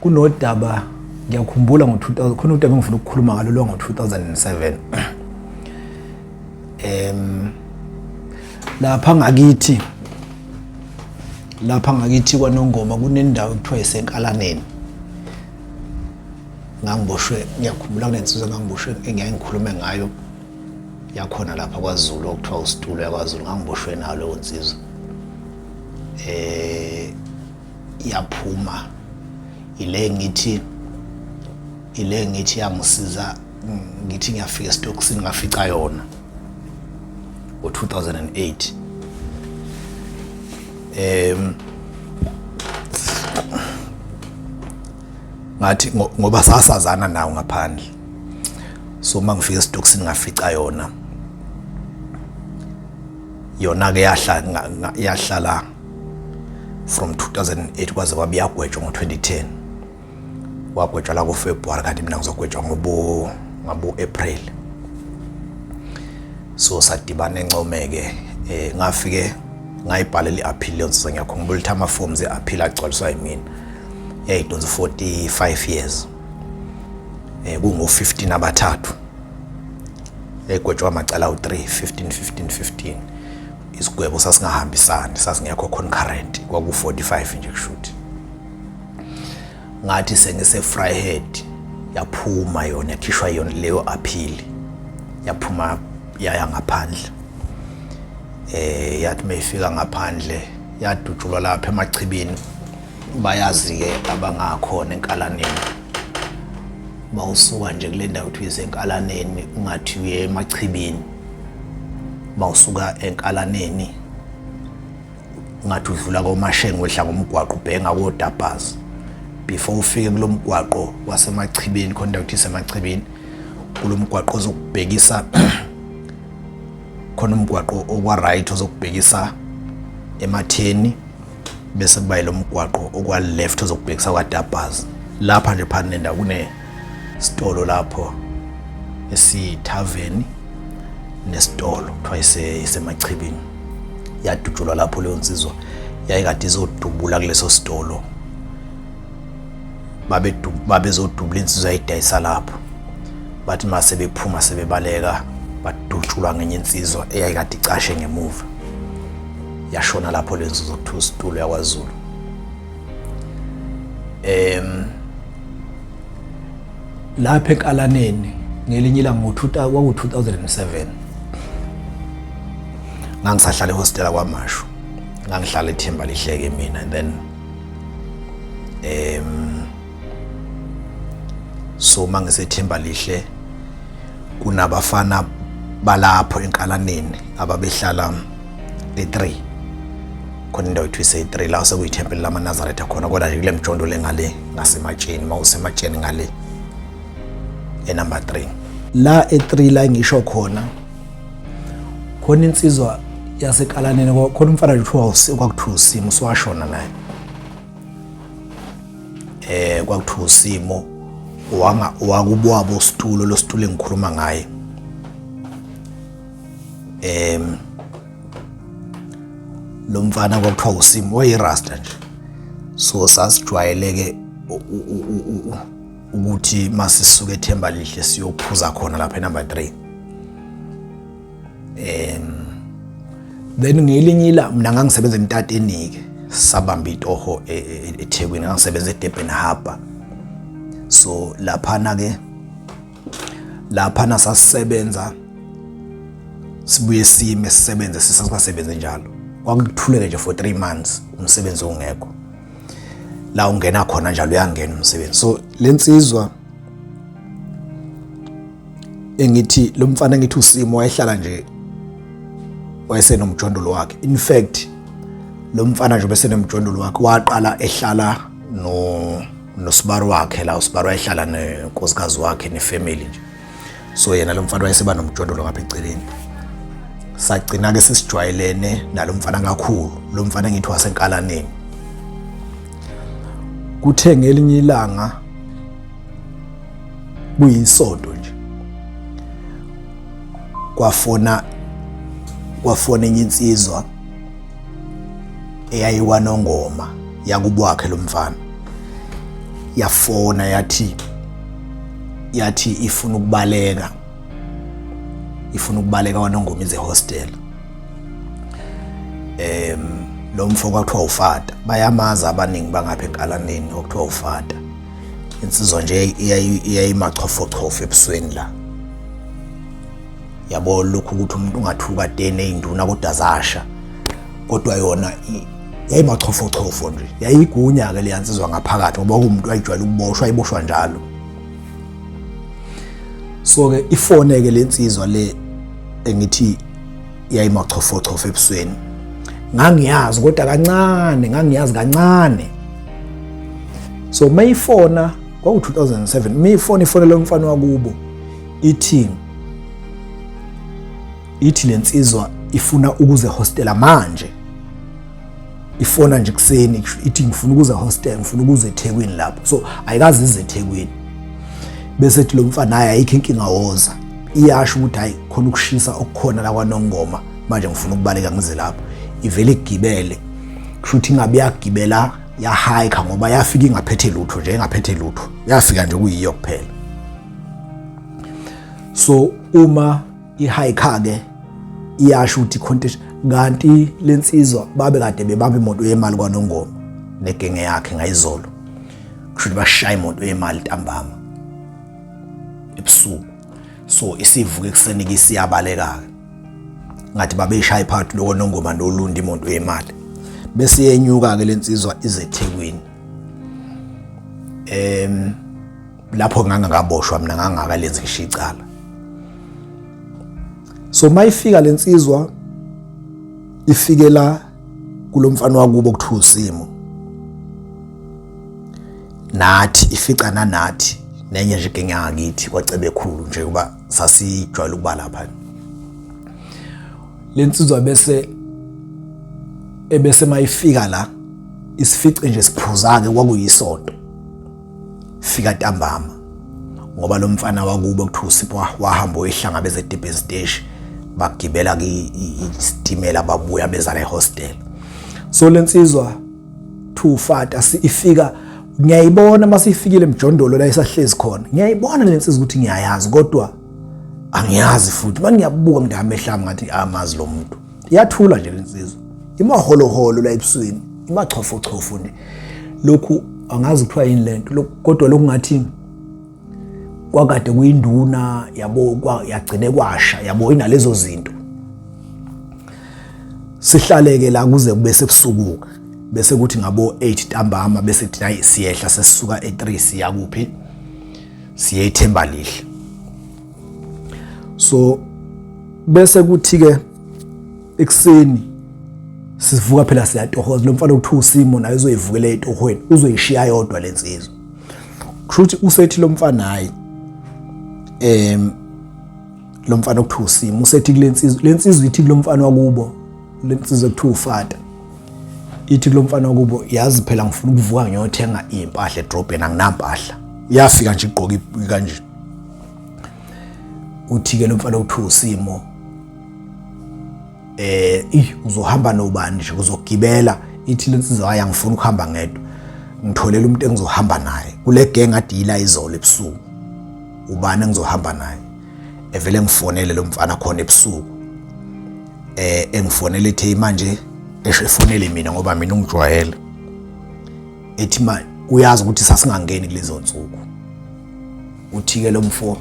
Kunodaba ngiyakhumbula ngo-2000 khona udaba engifuna ukukhuluma ngalo lwango-2007. Lapha ngakithi, lapha ngakithi kwaNongoma kunendawo ekuthiwa iseNkalaneni. Ngangiboshwe, ngiyakhumbula kunensizwa engangiboshwe engiyaye ngikhulume ngayo yakhona lapha kwaZulu okuthiwa uSitulo yakwaZulu, ngangiboshwe nayo leyo nsizwa. Yaphuma ile ngithi ile ngithi yangisiza, ngithi ngiyafika esitokisini ngafica yona ngo-2008. Ngathi ngoba sasazana nawo ngaphandle, so uma ngifika esitokisini ngafica yona, yona-ke yahlala from 2008 kwaze kwabe yagwetshwa ngo-2010. Wagwetshwa la ku-February, kanti mina ngizogwetshwa ngobo ngabo-April. So sadibana eNcome-ke, ngafike ngayibhalela i-appeal leyo nsizwa. Ngiyakhumbula ukuthi ama-forms e-appeal agcwaliswa yimina. Yayidonsa 45 years, kungu-15 abathathu, egwetshwa amacala awu-3, 15 15 15. Isigwebo sasingahambisani, sasingekho concurrent, kwaku-45 nje kushuthi. Ngathi sengise-Vryheid yaphuma yona, yakhishwa yona leyo appeal, yaphuma yaya ngaphandle. Yathi mayifika ngaphandle yadutshulwa lapha emachibini. Bayazi-ke abangakhona eNkalaneni, mawusuka nje kule ndawo kuthiwa iseNkalaneni ungathi uye emachibini, mawusuka eNkalaneni ungathi udlula koMashenge wehla ngomgwaqo ubheke ngakoDabhazi, before ufike kulo mgwaqo wasemachibini khona indawo kuthiwa isemachibini, kulo mgwaqo ozokubhekisa khona, umgwaqo okwa-right ozokubhekisa ematheni, bese kuba yilo mgwaqo okwa-left ozokubhekisa kwaDabhazi. Lapha nje phakathi nendawo kune sitolo lapho esithaveni nesitolo kuthiwa isemachibini. Yadutshulwa lapho leyo nsizwa, yayikade izodubula kuleso sitolo, babezodubula insizwa yayidayisa lapho. Bathi mase bephuma sebebaleka badutshulwa ngenye insizwa eyayikade icashe ngemuva, yashona lapho le nsizwa kuthiwa uSitulo yakwaZulu. Lapha eNkalaneni ngelinye ilanga ngo-2007 ngangisahlala ehostela kwaMashu, ngangihlala eThemba Lihleke mina. And then so mangisethemba lihle kunabafana balapho eNkalaneni ababehlala e3, khona indawo ethiwa ise-3 la sekuyithempeli lamaNazaretha khona, kodwa nje kule mjondo le ngale ngasematsheni, uma usematsheni ngale enumber 3 la e3 la ngisho khona, khona insizwa yaseKalaneni, khona umfana nje kuthiwa kwakuthiwa uSimo, uswashona naye. Kwakuthiwa uSimo wanga wakubwabo usitulo, lo situlo engikhuluma ngaye. Lo mfana kwakuthiwa uSimo wayirasta nje, so sasijwayeleke ukuthi masisuke eThemba Lihle siyophuza khona lapha enumber 3. Then ngelinye ila mina ngangisebenza emtateni-ke, sabamba itoho eThekwini, ngangisebenza eDurban Harbour. So laphana-ke laphana sasisebenza sibuye sime sisebenze, sisasebenze njalo, kwakuthuleke nje for 3 months umsebenzi ungekho. La ungena khona njalo uyangena umsebenzi. So lensizwa engithi lo mfana engithi uSimo wayehlala nje wayesenomjondolo wakhe. In fact lo mfana nje besenomjondolo wakhe, waqala ehlala no nosibaro wakhe la, usibaro wayehlala nenkosikazi wakhe nefamily nje, so yena lo mfana wayeseba nomjondolo ngapha eceleni. Sagcina ke sesijwayelene nalo mfana kakhulu, lo mfana engithi waseNkalaneni. Kuthe ngelinye ilanga kuyisonto nje kwafona enye insizwa eyayikwaNongoma yakubwakhe lo mfana. Yafona yathi ifuna ukubaleka, ifuna ukubaleka kwaNongoma ize hostel. Lo mfo kwathiwa uFata, bayamazi abaningi bangapha enkalaneni okuthiwa uFata. Insizwa nje iyayimachofochofo ebusweni la, yabo, lokhu ukuthi umuntu ungathuka tene eyinduna kodwa zasha, kodwa yona yayimachofochofo nje, yayigunya-ke leya nsizwa ngaphakathi, ngoba kuwumuntu wayejwayele ukuboshwa, ayiboshwa njalo. So-ke ifone-ke le nsizwa le engithi yayimachofochofo ebusweni, ngangiyazi kodwa kancane, ngangiyazi kancane. So mayifona kwaku-2007, mayifona ifonela umfana wakubo, ithi lensizwa ifuna ukuze hostela manje. Ifona nje kuseni ithi ngifuna ukuza hostel, ngifuna ukuza eThekwini lapho. So ayikazi ize eThekwini. Bese ethi lo mfana, hayi, ayikho inkinga, woza. Iyasho ukuthi hayi, khona ukushisa okukhona la kwaNongoma manje, ngifuna ukubaleka ngize lapho. Ivele igibele, kusho ukuthi ingabe yagibela yahike, ngoba yafika ingaphethe lutho nje, ingaphethe lutho, yafika nje kuyiyo kuphela. So uma ihike ke iyasho ukuthi khonto, kanti lensizwa babe kade bebamba imoto yemali kwaNongoma negenge yakhe ngayizolo. Kusho ukuthi bashaya imoto yemali ntambama ebusuku. So isivuka ekuseni ke isiyabaleka ke, ngathi babeyishaya phakathi lokho Nongoma noLundi imoto yemali. Bese yenyuka ke lensizwa ize eThekwini. Lapho ngangakaboshwa mina, ngangakalenzi ngisho icala. So mayifika lensizwa ifikela kulomfana wakubo kuthiwa usimo, nathi ifica nanathi nenye nje genge yangakithi kwaCebekhulu nje, kuba sasijwayele ukuba lapha. Lensizwa bese ebese mayifika la isifice nje siphuza ke, kwakuyisonto, fika ntambama, ngoba lo mfana wakubo kuthiwa uSipho wahamba oyihlangabeza eDurban Station, bagibela isitimela babuya beza la ehostel. So lensizwa thufata ifika, ngiyayibona masifikile emjondolo la isahlezi khona, ngiyayibona lensizwa ukuthi ngiyayazi, kodwa angiyazi futhi. Mangiyabuka mntu amehlo ami ngathi amazi lo muntu. Iyathula nje lensizwa, imaholoholo la ebusweni, imachofochofo nje. Lokhu angazi kuthiwa yini lento, kodwa lokhu ngathi kwakade kuyinduna, yabo, yagcine kwasha, yabo, inalezo zinto. Sihlaleke la kuze kube sebusuku, bese kuthi ngabo 8 ntambama bese kuthi hayi, siyehla, sesisuka e3 siya kuphi? Siye eThemba Lihle. So bese kuthi ke ekuseni sivuka phela siyatohoza, lo mfana okuthiwa usimo naye uzoyivukela etohweni, uzoyishiya yodwa lensizwa. Kusho ukuthi usethi lo mfana, hayi, lo mfana okuthiwa usimo usethi kulensizwa, lensizwa ithi kulo mfana wakubo, lensizwa ekuthiwa uFata ithi kulo mfana wakubo, yazi phela ngifuna ukuvuka ngiyothenga iy'mpahla edrobheni, anginampahla. Uyafika nje igqoke kanje. Uthi-ke lo mfana okuthiwa usimo, uzohamba nobani nje, uzogibela? Ithi lensizwa, hayi, angifuni ukuhamba ngedwa, ngitholela umuntu engizohamba naye kule gang adila izolo ebusuku, ubani engizohamba naye? Evele ngifonele lo mfana khona ebusuku, engifonele ethi manje, esho efonele mina ngoba mina ungijwayele, ethi ma uyazi ukuthi sasingangeni kulezo nsuku. Uthi-ke lo mfo,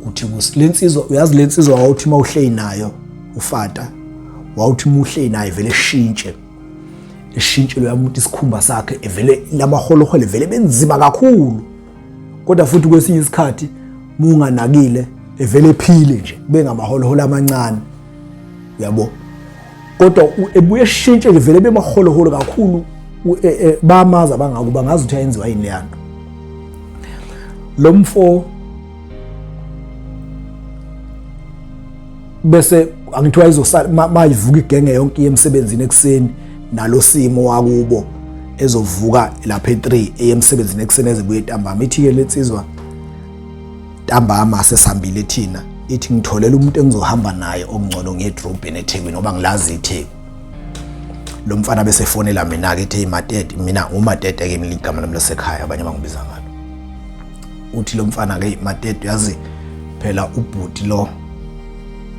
uthi lensizwa, uyazi lensizwa wawuthi uma uhleli nayo uFata, wawuthi uma uhleli naye vele eshintshe, eshintshe loya muntu isikhumba sakhe, evele lamaholoholo vele benzima kakhulu, kodwa futhi kwesinye isikhathi munganakile evele ephile nje, kube ngamaholoholo amancane, uyabo, kodwa ebuye eshintshe nje vele bemaholoholo kakhulu. Bamazi abangakuba ngazi ukuthi ayenziwa yini leyanto. Lo mfo bese angithiwa izosala mayivuka igenge yonke iye emsebenzini ekuseni, nalo simo wakubo ezovuka lapha e3 eye emsebenzini ekuseni, ezebuye ntambama. Ithi-ke lensizwa ntambama sesihambile thina, ithi ngitholela umuntu engizohamba naye okungcono ngiye edrobheni eThekwini, ngoba ngilazi iTheku. Lo mfana bese fonela mina ke, ethi Matete, mina uMatete ke igama lami lasekhaya, abanye bangibiza ngalo. Uthi lo mfana ke, Matete, yazi phela ubhuti lo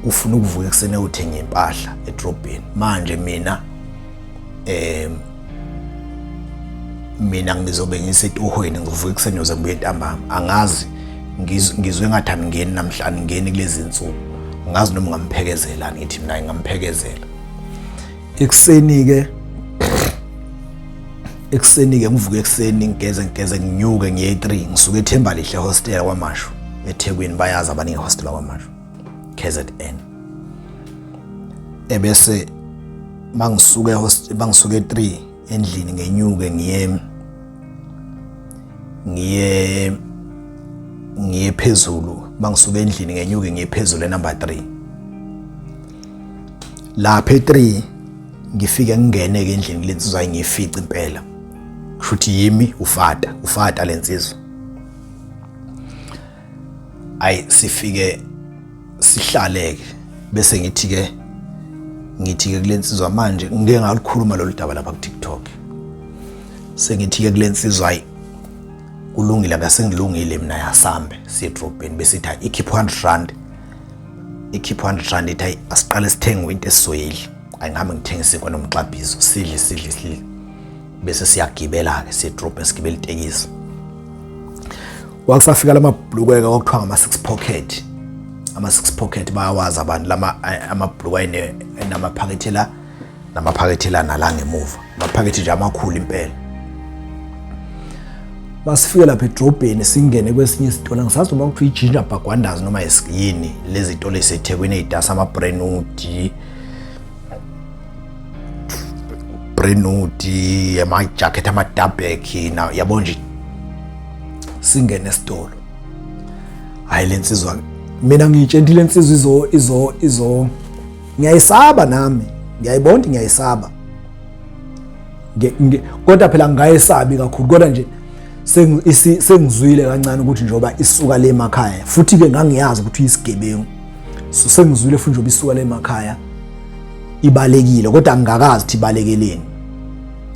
ufuna ukuvuka ekuseni eyothenga impahla edrobheni. Manje mina mina ngizobe ngisetohweni, ngizovuka ekuseni ngiyoze ngibuye ntambama. Angazi, ngizwe ngathi angingeni namhlanje, ngingeni kulezi nsuku, angazi noma ngamphekezela. Ngithi mina ngingamphekezela. Ekuseni-ke, ekuseni-ke ngivuke ekuseni, ngigeze, ngigeze, nginyuke ngiye e-3. Ngisuke eThemba Lihle Hostel KwaMashu, eThekwini. Bayazi abaningi hostel KwaMashu, KZN. Ebese mangisuke mangisuke e-3 endlini, ngenyuke ngiye phezulu. Mangisuke endlini, ngenyuke ngiye phezulu enumber 3 lapha e3. Ngifike ngingene ke endlini lensizwa, ngiyifice impela, kusho ukuthi yimi ufata ufata lensizwa. Ayi, sifike sihlaleke, bese ngithi ke kulensizwa, manje ngike ngalukhuluma lolu daba lapha ku TikTok, sengithi ke kulensizwa, ayi kulungile, ngasengilungile mina, yasambe siye edrobheni. Bese ithi ikhipha R100, ikhipha R100, ithi ayi asiqale sithenge into esizoyidla. Ayingihambe ngithenge isinkwa nomxabhizo, sidle, sidle, sidle, bese siyagibela-ke siye edrobheni, sigibela itekisi. Kwakusafika lamabhulukwe kwakuthiwa ngama-six pocket, ama-six pocket bayawazi abantu lama amabhulukwe ayinamaphakethe la, namaphakethe la, nala ngemuva, amaphakethe nje amakhulu impela. Masifike lapha edrobheni, singene kwesinye isitolo, ngisazi noma kuthiwa i-Ginger Bhagwandazi noma yini, lezi zitolo ey'seThekwini ey'dasa ama-Brentwood, Brentwood, ama-jacket, ama-Durbek na yabo nje. Singene esitolo, hayi le nsizwa, mina ngiyitshela le nsizwa izo ngiyayisaba nami, ngiyayibona ukuthi ngiyayisaba, kodwa phela ngingayesabi kakhulu, kodwa nje sengizwile kancane ukuthi njengoba isuka le emakhaya, futhi-ke ngangiyazi ukuthi uyisigebengu, so sengizwile futhi njengoba isuka le emakhaya ibalekile, kodwa angingakazi ukuthi ibalekeleni.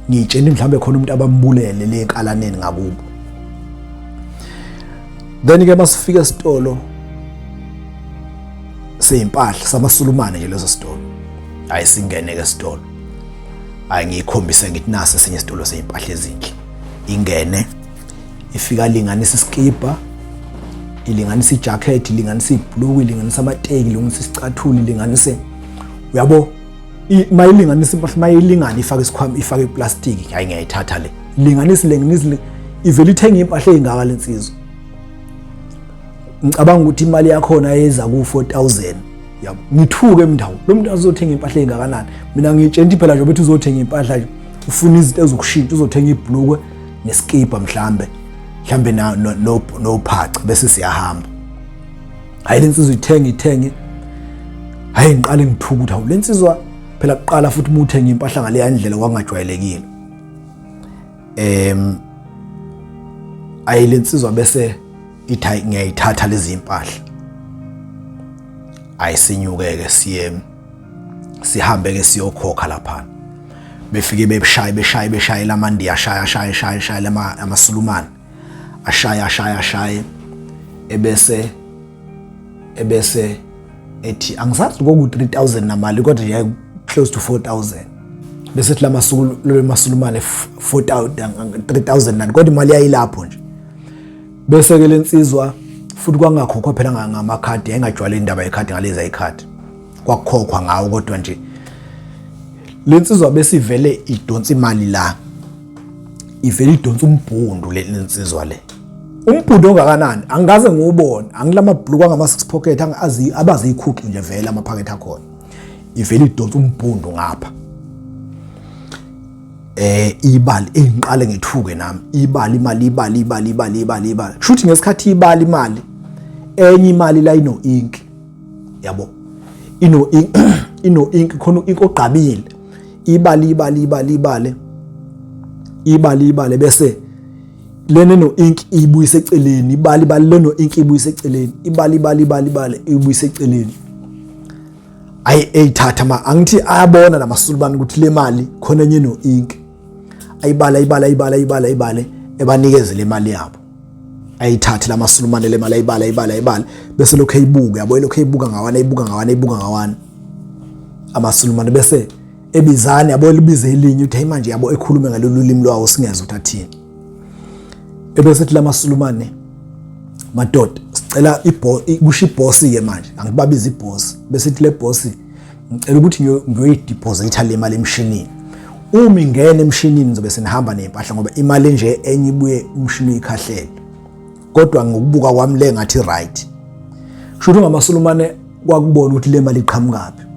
Ngiyitshela mhlawumbe khona umuntu abambulele le enkalaneni ngakubo. Then ke masifika esitolo seyimpahla samasulumane nje leso sitolo, hayi singene ke esitolo, hayi ngiyikhombise, ngithi nasi esinye isitolo seyimpahla ezinhle. Ingene, ifika linganisa iskipa, ilinganisa ijacket, ilinganisa ibhuluku, ilinganisa amateki, ilinganisa isicathulo, ilinganise, uyabo, mayilinganisa impahla, mayilingana, ifake isikhwama, ifake iplastiki. Hayi, ngiyayithatha le. Linganisa, linganisa, ivele ithenga impahla eyingaka lensizwa. Ngicabanga ukuthi imali yakhona yeza ku-4000, yabo. Ngithuke mndawo, lo muntu azothenga impahla eyingakanani? Mina ngiyitshela ukuthi phela nje bethi uzothenga impahla nje, ufuna izinto ezokushintsha, uzothenga ibhulukwe neskipa mhlambe, mhlambe nophaca, bese siyahamba. Hayi, lensizwa ithenge, ithenge. Hayi, ngiqale ngithuka ukuthi hawu, lensizwa phela kuqala futhi uma uthenga impahla ngaleya ndlela kwangajwayelekile. Ayi, lensizwa bese ithi hayi, ngiyayithatha lezi impahla. Ayisinyukeke siye, sihambe ke siyokhokha lapha. Befike bebeshaye, beshaye, beshaye lamandiya, ashaya, ashaya, ashaya, ashaya lama amasulumane, ashaya, ashaya, ashaye, ebese ethi angisazi koku 3000 namali, kodwa nje close to 4000. Bese ethi lamasuku lemasulumane 4000, 3000 nani, kodwa imali yayilapho nje. Bese ke lensizwa futhi kwangakhokhwa phela ngamakhadi, yayingajwayele indaba yekhadi ngaleza ikhadi, kwakukhokhwa ngawo, kodwa nje lensizwa besivele idonsa imali la, ivele idonsa umbhundu le lensizwa le. Umbhundu ongakanani angikaze ngiwubone, angilamabhuluku angama six pocket angazi abazikhukhi nje vele amaphakethe akhona. Ivele idonsa umbhundu ngapha, ibali engiqale ngethuke nami, ibali imali, ibali, ibali, ibali, ibali, ibali. Shuthi ngesikhathi ibali imali, enye imali la ino ink, yabo, ino ink, ino ink khona, ink ogqabile. Ibali, ibali, ibali, ibali, ibali, ibali, bese lena no ink ibuyise eceleni, ibali, ibali, leno ink ibuyise eceleni, ibali, ibali, ibali, ibali, ibuyise eceleni. Ayi, eyithatha ma angithi ayabona lamasulubani ukuthi le mali khona enye no ink. Ayibala, ayibala, ayibala, ayibala, ayibale, ebanikeze le mali yabo. Ayithathe lamasulumane le mali, ayibala, ayibala, ayibala, bese lokho eyibuka, yabo, lokho eyibuka ngawana, eyibuka ngawana, eyibuka ngawana amasulumane, bese ebizana, yabo, libize elinye uthi, "Hey manje," yabo, ekhulume ngalolu limi lwawo, singezwe ukuthi athini. Ebese ethi lamasulumane, "Madoda, sicela kusho ibhosi ke manje, angibabiza ibhosi." Bese ithi le boss, "Ngicela ukuthi ngiyoyideposita le mali emshinini. Uma ingena emshinini, ngizobe senihamba nempahla, ngoba imali nje enye ibuye umshini uyikhahlele, kodwa ngokubuka kwami le ngathi right." Kusho ukuthi ngamasulumane kwakubona ukuthi le mali iqhamukaphi.